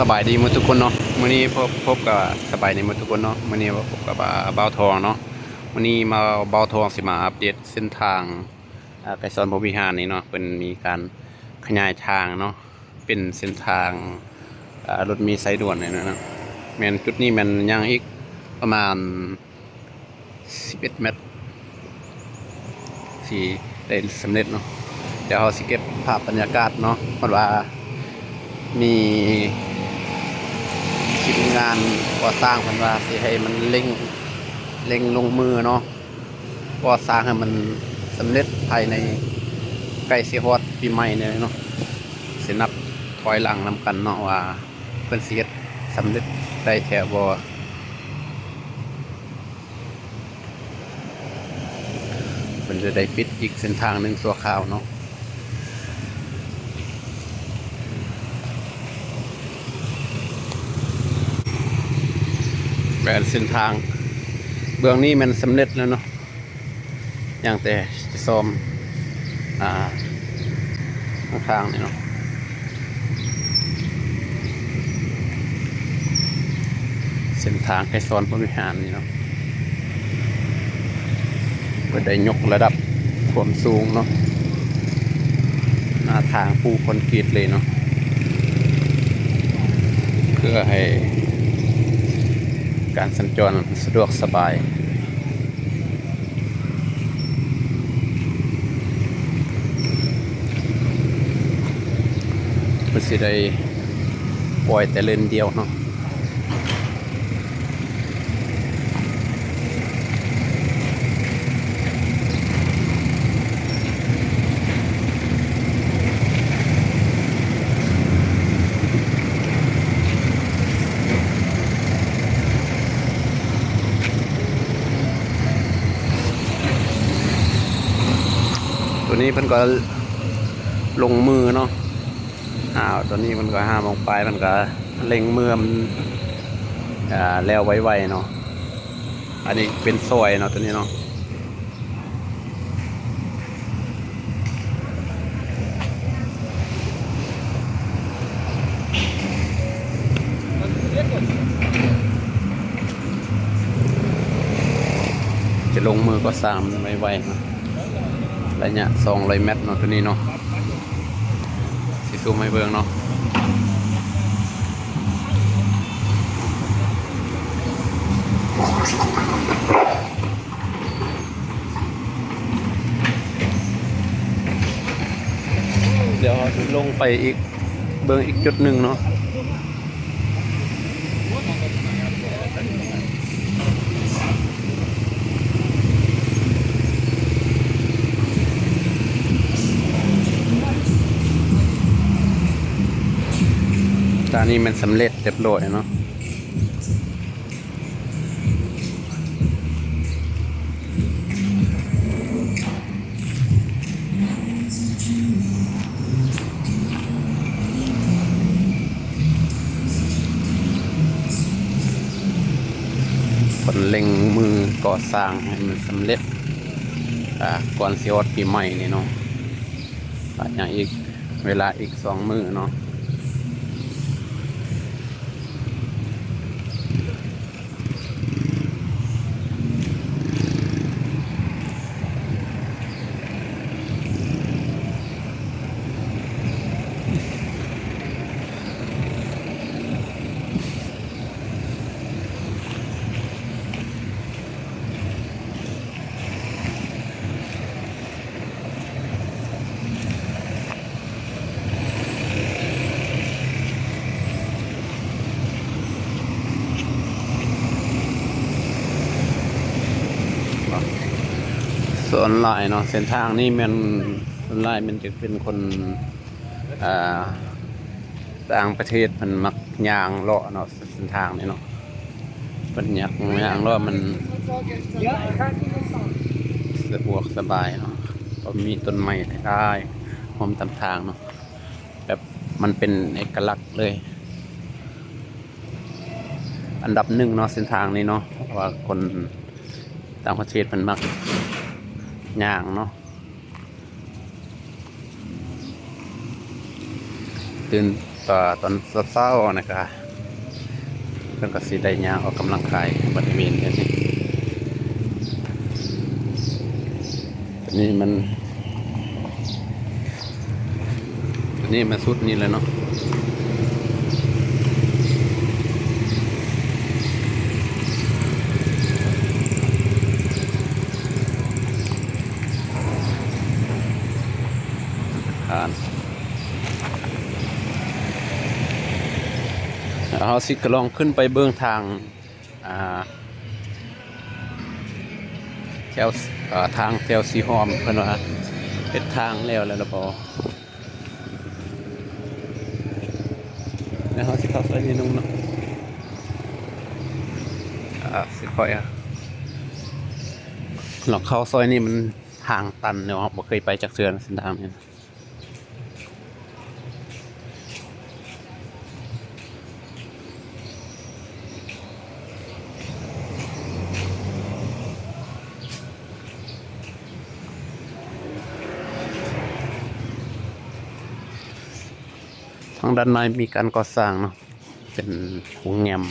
ສະບາຍດີໝົດທຸກຄົນເນາະ ມື້ນີ້ພົບ ພົບກັບ ສະບາຍດີໝົດທຸກຄົນເນາະ ມື້ນີ້ພົບກັບ ອ່າ ບ່າວທອງເນາະ ມື້ນີ້ມາ ບ່າວທອງຊິມາອັບເດດເສັ້ນທາງ ອ່າ ໄກສອນພົມວິຫານນີ້ເນາະ ເພິ່ນມີການຂະຫຍາຍທາງເນາະ ເປັນເສັ້ນທາງ ອ່າ ລົດເມສາຍດ່ວນນີ້ນະ ແມ່ນຈຸດນີ້ແມ່ນຍັງອີກປະມານ ສິບເອັດແມັດ ຊິໄດ້ສຳເລັດເນາະ. ດຽວເຮົາຊິເກັບພາບບັນຍາກາດເນາະ ເພາະວ່າມີທີມງານກໍ່ສ້າງເພິ່ນວ່າຊິໃຫ້ມັນເລັ່ງ ເລັ່ງລົງມືເນາະ ກໍ່ສ້າງໃຫ້ມັນສຳເລັດພາຍໃນ ໃກ້ຊິຮອດປີໃໝ່ນີ້ເນາະ ຊິນັບຖອຍຫຼັງນຳກັນເນາະວ່າ ເພິ່ນຊິເຮັດສຳເລັດໄດ້ແທ້ບໍ່? ເພິ່ນຈະໄດ້ປິດອີກເສັ້ນທາງໜຶ່ງຊົ່ວຄາວເນາະ. ແມ່ນເສັ້ນທາງເບື້ອງນີ້ແມ່ນສຳເລັດແລ້ວເນາະ. ຍັງແຕ່ຈະສ້ອມ ອ່າ ທາງນີ້ເນາະ ເສັ້ນທາງໄກສອນພົມວິຫານນີ້ເນາະ ເພິ່ນໄດ້ຍົກລະດັບຄວາມສູງເນາະ ໜ້າທາງປູຄອນກຣີດເລີຍເນາະ ເພື່ອໃຫ້ການສັນຈອນສະດວກສະບາຍ. ເພິ່ນຊິໄດ້ປ່ອຍແຕ່ເລນດຽວເນາະ. ໂຕນີ້ເພິ່ນກໍລົງມືເນາະ ອ່າ ຕອນນີ້ເພິ່ນກໍຫ້າໂມງປາຍ ເພິ່ນກໍເລັ່ງມື ອ່າ ແລ້ວໄວໆເນາະ. ອັນນີ້ເປັນຊອຍເນາະ ໂຕນີ້ເນາະ ຈະລົງມືກໍ່ສ້າງໄວໆເນາະ ໄລຍະສອງຮ້ອຍແມັດເນາະ ໂຕນີ້ເນາະ. ຊິຊູມໃຫ້ເບິ່ງເນາະ ດຽວເຮົາຊິລົງໄປອີກ ເບິ່ງອີກຈຸດໜຶ່ງເນາະ. ຕອນນີ້ແມ່ນສຳເລັດຮຽບຮ້ອຍເນາະ. ເພິ່ນເລັ່ງມືກໍ່ສ້າງໃຫ້ມັນສຳເລັດ ອ່າ ກ່ອນຊິຮອດປີໃໝ່ນີ້ເນາະ ກໍຍັງອີກເວລາອີກສອງມື້ເນາະ. ສ່ວນຫຼາຍເນາະ ເສັ້ນທາງນີ້ແມ່ນ ສ່ວນຫຼາຍແມ່ນຈະເປັນຄົນ ອ່າ ຕ່າງປະເທດເພິ່ນມັກຍ່າງເລາະເນາະ ເສັ້ນທາງນີ້ເນາະ ເພິ່ນຢາກຍ່າງເລາະ ມັນສະດວກສະບາຍເນາະ ເພາະມີຕົ້ນໄມ້ຫຼາຍໆ ຮ່ວມຕາມທາງເນາະ ແບບມັນເປັນເອກະລັກເລີຍ ອັນດັບໜຶ່ງເນາະ ເສັ້ນທາງນີ້ເນາະ ເພາະວ່າຄົນຕ່າງປະເທດເພິ່ນມັກຍ່າງເນາະ. ຕື່ນຕ ກໍຕອນເຊົ້າໆ ນີ້ກະ ເພິ່ນກໍຊິໄດ້ຍ່າງອອກກຳລັງກາຍບໍລິເວນແຖວນີ້. ຕົວນີ້ມັນ ຕົວນີ້ມັນສຸດນີ້ແຫຼະເນາະ. ເຮົາຊິກະລອງຂຶ້ນໄປເບິ່ງທາງ ອ່າ ແຖວ ເອີ ທາງແຖວສີຫອມ ເພິ່ນວ່າເຮັດທາງແລ້ວ ແລ້ວ ແລ້ວບໍ່. ແລ້ວເຮົາຊິເຂົ້າຊອຍນີ້ເນາະ ອ່າ ຊິຄ່ອຍ ອ່າ ລອງເຂົ້າຊອຍນີ້ ມັນທາງຕັນເນາະ ເຮົາບໍ່ເຄີຍໄປຈັກເທື່ອເສັ້ນທາງນີ້. ທາງດ້ານໃນມີການກໍ່ສ້າງເນາະ ເປັນໂຮງແຮມ.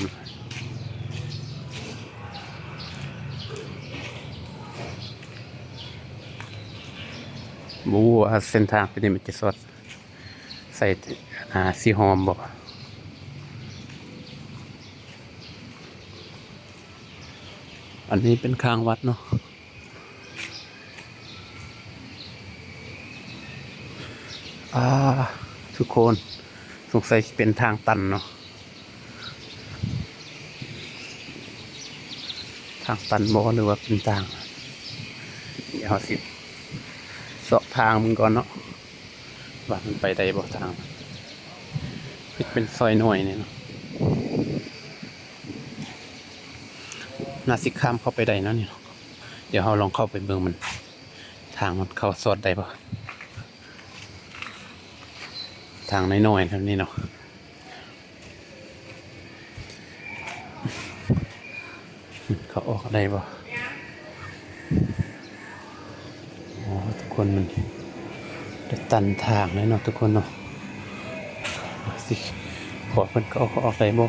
ບໍ່ຮູ້ວ່າເສັ້ນທາງຕົວນີ້ມັນຈະສອດໃສ່ ອ່າ ສີຫອມບໍ່. ອັນນີ້ເປັນຂ້າງວັດເນາະ. ອ່າ ທຸກຄົນ ສົງໄສຊິເປັນທາງຕັນເນາະ ທາງຕັນບໍ່ ຫຼືວ່າເປັນທາງ ດຽວເຮົາຊິຊອກທາງເບິ່ງກ່ອນເນາະ ວ່າມັນໄປໄດ້ບໍ່ທາງ ຄືເປັນຊອຍນ້ອຍນີ້ເນາະ. ໜ້າຊິຂ້າມເຂົ້າໄປໄດ້ເນາະນີ້ເນາະ. ດຽວເຮົາລອງເຂົ້າໄປເບິ່ງມັນ ທາງມັນເຂົ້າສອດໄດ້ບໍ່ ທາງນ້ອຍໆແບບນີ້ເນາະ ເຂົ້າອອກໄດ້ບໍ່. ໂອ້ ທຸກຄົນ ມັນຈະຕັນທາງເລີຍເນາະ ທຸກຄົນເນາະ. ຊິຂໍເພິ່ນເຂົ້າອອກໄດ້ບໍ່.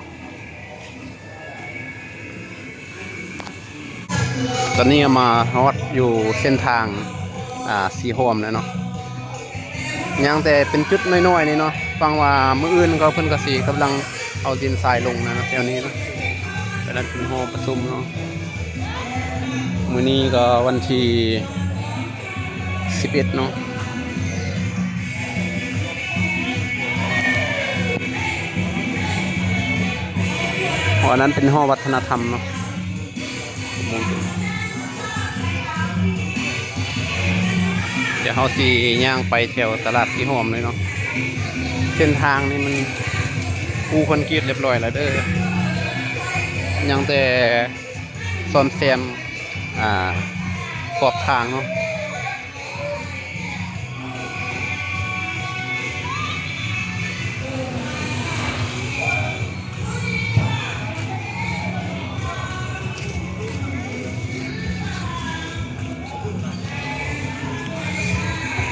ຕອນນີ້ມາຮອດຢູ່ເສັ້ນທາງ ອ່າ ສີຫອມແລ້ວເນາະ. ຍັງແຕ່ເປັນຈຸດນ້ອຍໆນີ້ເນາະ. ຫວັງວ່າມື້ອື່ນກໍເພິ່ນກໍຊິກຳລັງເອົາດິນຊາຍລົງນະ ແຖວນີ້ເນາະ. ອັນນັ້ນເປັນຫໍປະຊຸມເນາະ. ມື້ນີ້ກໍວັນທີສິບເອັດເນາະ. ຫໍອັນນັ້ນເປັນຫໍວັດທະນະທຳເນາະ. ດຽວເຮົາຊິຍ່າງໄປແຖວຕະຫຼາດສີຫອມເລີຍເນາະ. ເສັ້ນທາງນີ້ມັນປູຄອນກຣີດລຽບຮ້ອຍແລ້ວເດີ. ຍັງແຕ່ສ້ອມແຊມ ອ່າ ຂອບທາງເນາະ.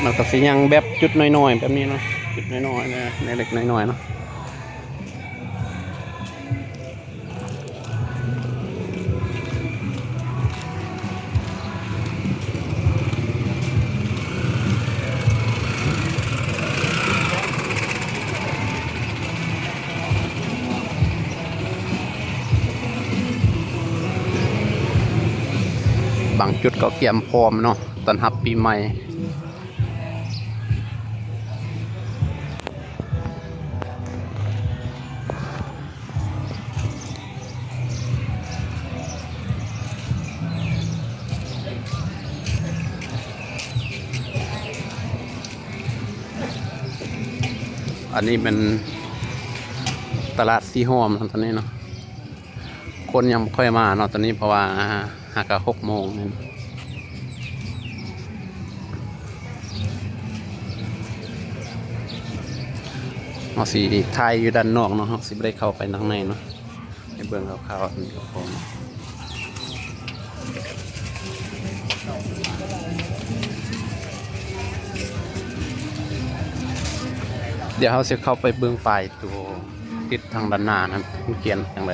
ມັນກໍຊິຍັງແບບຈຸດນ້ອຍໆແບບນີ້ເນາະ, ຈຸດນ້ອຍໆ ເລັກໆນ້ອຍໆເນາະ. ບາງຈຸດກໍກຽມພ້ອມເນາະ ຕ້ອນຮັບປີໃໝ່. ອັນນີ້ແມ່ນຕະຫຼາດສີຫອມເນາະ ຕອນນີ້ເນາະ. ຄົນຍັງບໍ່ຄ່ອຍມາເນາະຕອນນີ້ ເພາະວ່າຫາກະຫົກໂມງແມ່ນ. ເຮົາຊິຖ່າຍຢູ່ດ້ານນອກເນາະ, ເຮົາຊິບໍ່ໄດ້ເຂົ້າໄປທາງໃນເນາະ. ໃຫ້ເບິ່ງຄ່າວໆນີ້ກໍພໍເນາະ. ເ ດຽວເຮົາຊິເຂົ້າໄປເບິ່ງປ້າຍໂຕຕິດທາງດ້ານໜ້ານັ້ນ ມັນຂຽນຈັ່ງໃດ.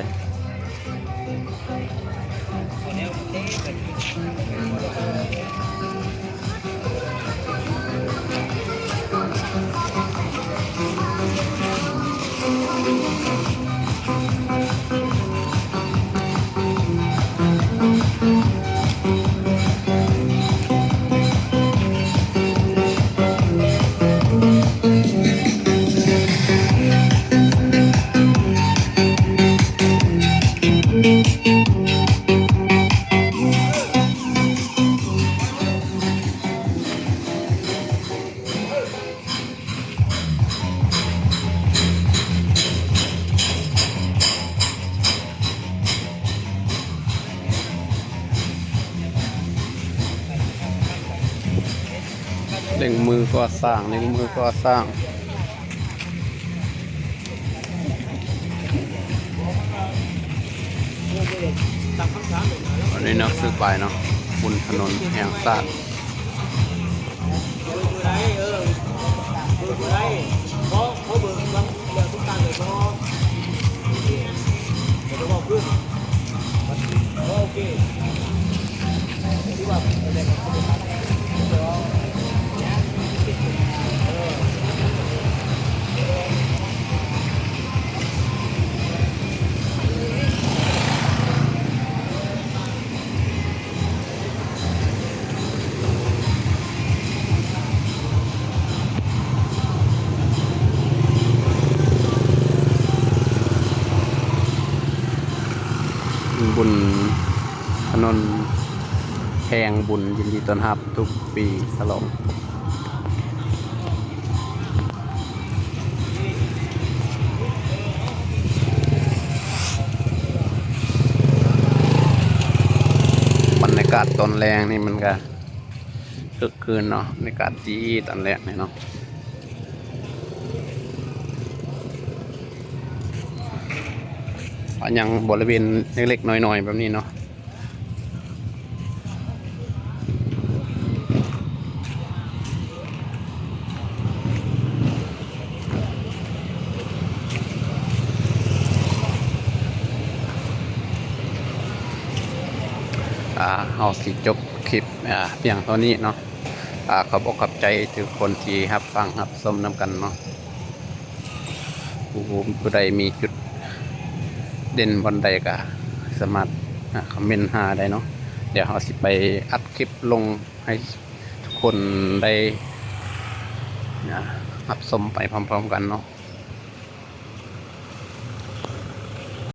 ເລັ່ງມືກໍ່ສ້າງ ເລັ່ງມືກໍ່ສ້າງ. ອັນນີ້ເນາະ ຄືປ້າຍເນາະ ບຸນຖະໜົນແຫ່ງຊາດ. ບຸນຖະໜົນແຫ່ງບຸນ ຍິນດີຕ້ອນຮັບທຸກປີສະຫຼອງ. ບັນຍາກາດຕອນແລງນີ້ມັນກະຄຶກຄື້ນເນາະ ບັນຍາກາດດີຕອນແລງນີ້ເນາະ. ກະຍັງບໍລິເວນເລັກໆນ້ອຍໆແບບນີ້ເນາະ. ອ່າ ເຮົາຊິຈົບຄລິບ ອ່າ ພຽງເທົ່ານີ້ເນາະ. ອ່າ ຂອບອົກຂອບໃຈທຸກຄົນທີ່ຮັບຟັງຮັບຊົມນຳກັນເນາະ. ຜູ້ ຜູ້ໃດມີຈຸດເດັ່ນບ່ອນໃດກະສາມາດ ອ່າ ຄອມເມັນຫາໄດ້ເນາະ. ດຽວເຮົາຊິໄປອັດຄລິບລົງໃຫ້ທຸກຄົນໄດ້ ອ່າ ຮັບຊົມໄປພ້ອມໆກັນເນາະ.